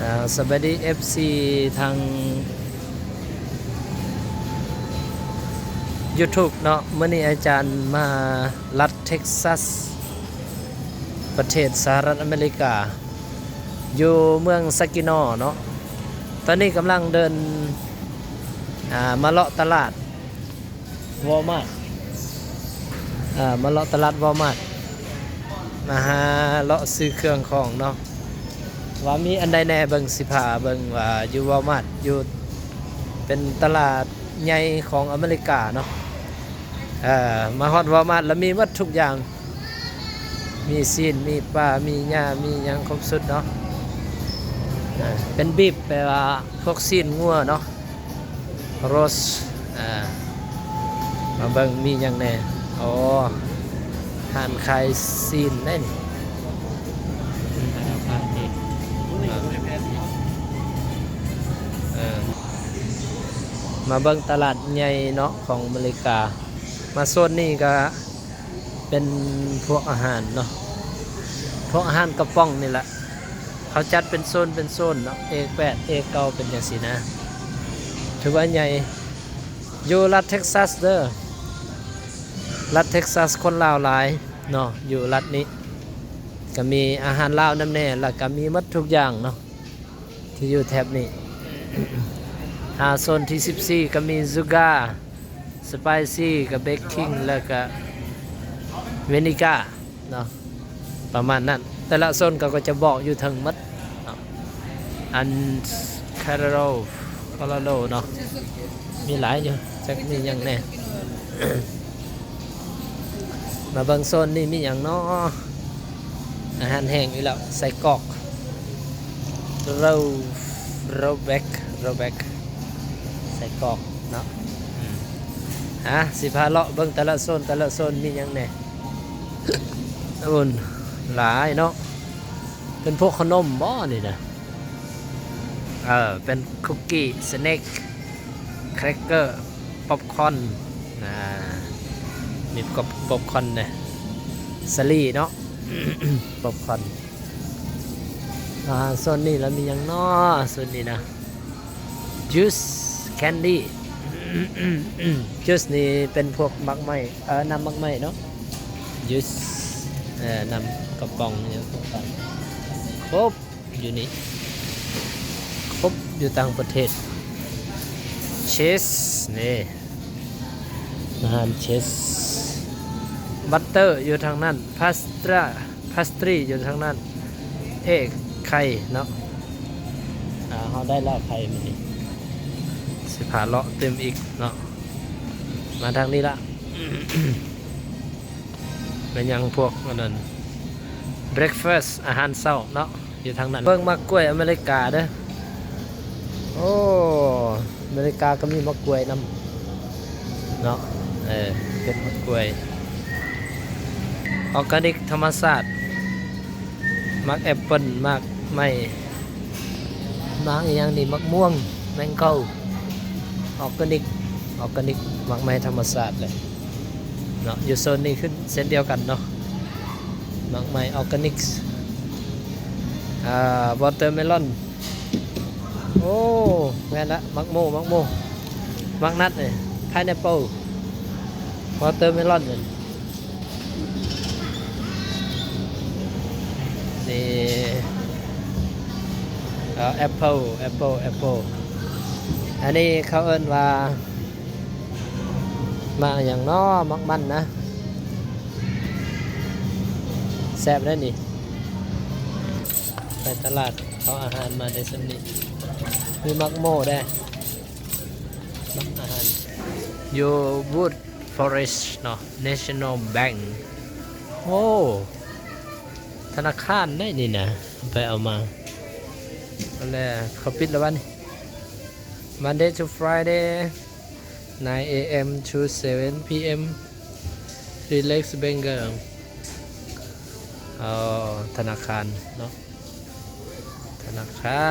ອ່າ ສະບາຍດີ ເອັຟຊີ ທາງ YouTube ເນາະ. ມື້ນີ້ອາຈານມາລັດເທັກຊັສ ປະເທດສະຫະລັດອາເມລິກາ ຢູ່ເມືອງຊາກີນໍເນາະ. ຕອນນີ້ກຳລັງເດີນ ອ່າ ມາເລາະຕະຫຼາດ ວອລມາດ ເອີ ມາເລາະຕະຫຼາດວອລມາດ ມາຫາເລາະຊື້ເຄື່ອງຂອງເນາະ ວ່າມີອັນໃດແດ່. ເບິ່ງ ຊິພາເບິ່ງວ່າຢູ່ວອລມາດ ຢູ່ ເປັນຕະຫຼາດໃຫຍ່ຂອງອາເມລິກາເນາະ. ເອີ ມາຮອດວອລມາດແລ້ວມີໝົດທຸກຢ່າງ ມີຊີ້ນ ມີປາ ມີຫຍ້າ ມີຫຍັງຄົບຊຸດເນາະ. ເອີ ເປັນບີບ ແປວ່າພວກຊີ້ນງົວເນາະ. ໂຣສ ອ່າ ມາເບິ່ງມີຫຍັງແດ່. ໂອ້ ຮ້ານຂາຍຊີ້ນເດ້ນີ້. ເອີ ມາເບິ່ງຕະຫຼາດໃຫຍ່ເນາະ ຂອງອາເມລິກາ. ມາໂຊນນີ້ກະ ເປັນພວກອາຫານເນາະ ພວກອາຫານກະປ໋ອງນີ້ແຫຼະ. ເຂົາຈັດເປັນໂຊນ ເປັນໂຊນເນາະ ເອແປດ ເອເກົ້າ ເປັນຈັ່ງຊີ້ນະ. ຖືວ່າໃຫຍ່ ຢູ່ລັດເທັກຊັສເດີ ລັດເທັກຊັສ ຄົນລາວຫຼາຍເນາະ. ຢູ່ລັດນີ້ກະມີອາຫານລາວນຳແດ່ ແລ້ວກະມີໝົດທຸກຢ່າງເນາະ ທີ່ຢູ່ແຖບນີ້. ຫາໂຊນທີສິບສີ່ກະມີຊູກາ ສະໄປຊີ ກະເບກຄິງ ແລ້ວກະເວນິກາເນາະ ປະມານນັ້ນ. ແຕ່ລະໂຊນເຂົາກະຈະບອກຢູ່ເທິງໝົດເນາະ. ອັນ ຄາໂລໂລ ຄາໂລໂລເນາະ ມີຫຼາຍຢູ່ ຈັກມີຫຍັງແດ່. ມາເບິ່ງໂຊນນີ້ມີຫຍັງເນາະ. ອາຫານແຫ້ງອີກແລ້ວ ໄສ້ກອກ ໂຣ ໂຣແບັກ ໂຣແບັກ ໄສ້ກອກເນາະ. ອືມ ອ່າ ຊິພາເລາະເບິ່ງແຕ່ລະໂຊນ ແຕ່ລະໂຊນມີຫຍັງແດ່. ໂອ້ ຫຼາຍເນາະ. ເປັນພວກຂະໜົມບໍນີ້ນະ? ເອີ ເປັນຄຸກກີ້ ສະເນັກ ແຄຣັກເກີ ປັອບຄອນ ອ່າ ມີປັອບ ປັອບຄອນແດ່ ສາລີເນາະ ປັອບຄອນ. ອ່າ ໂຊນນີ້ລະມີຫຍັງເນາະ ໂຊນນີ້ນະ? ຈູສ ແຄນດີ ຈູສນີ້ເປັນພວກໝາກໄມ້ ເອີ ນ້ຳໝາກໄມ້ເນາະ ຈູສ ເອີ ນ້ຳກະປ໋ອງຫຍັງຕ່າງໆ ຄົບ ຢູ່ນີ້ ຄົບຢູ່ຕ່າງປະເທດ. ຊີສ ນີ້ ອາຫານຊີສ ບັດເຕີຢູ່ທາງນັ້ນ ພາສຕຣາ ພາສຕຣີຢູ່ທາງນັ້ນ ເອກ ໄຂ່ເນາະ. ອ່າ ເຮົາໄດ້ແລ້ວໄຂ່ມື້ນີ້ ຊິພາເລາະຕື່ມອີກເນາະ. ມາທາງນີ້ລະ ແມ່ນຫຍັງພວກອັນນັ້ນ ເບຣັກຟາສ ອາຫານເຊົ້າເນາະ ຢູ່ທາງນັ້ນ. ເບິ່ງໝາກກ້ວຍອາເມລິກາເດີ. ໂອ້ ອາເມລິກາກະມີໝາກກ້ວຍນຳເນາະ. ເອີ ເປັນໝາກກ້ວຍ ອອກການິກ ທຳມະຊາດ. ໝາກແອັບເປິນ ໝາກໄມ້ ໝາກອີ່ຫຍັງນີ້ ໝາກມ່ວງ ແມງໂກ້ ອອກການິກ ອອກການິກ ໝາກໄມ້ທຳມະຊາດເລີຍເນາະ. ຢູ່ໂຊນນີ້ຄືເຊັ່ນດຽວກັນເນາະ ໝາກໄມ້ອອກການິກ. ອ່າ ວອເຕີເມລອນ ໂອ້ ແມ່ນລະ ໝາກໂມ ໝາກໂມ ໝາກນັດນີ້ ພາຍແອັບເປິນ ວອເຕີເມລອນນີ້ ນີ້ ເອີ ແອັບເປິນ ແອັບເປິນ ແອັບເປິນ. ອັນນີ້ເຂົາເອີ້ນວ່າ ໝາກຫຍັງເນາະ ໝາກມັນນະ ແຊບເດ້ນີ້. ໄປຕະຫຼາດເອົາອາຫານມາໄດ້ສ່ຳນີ້ ມີໝາກໂມແດ່ ໝາກອາຫານ. ຢູ່ Wood Forest ເນາະ National Bank. ໂອ້ ທະນາຄານໄດ໋ນີ້ນະ ໄປເອົາມາ. ເອົາແລ້ວ ເຂົາປິດແລ້ວວະນີ້ Monday to Friday nine a.m. to seven p.m. Relax Banker. ເອົາ ທະນາຄານເນາະ ທະນາຄານ.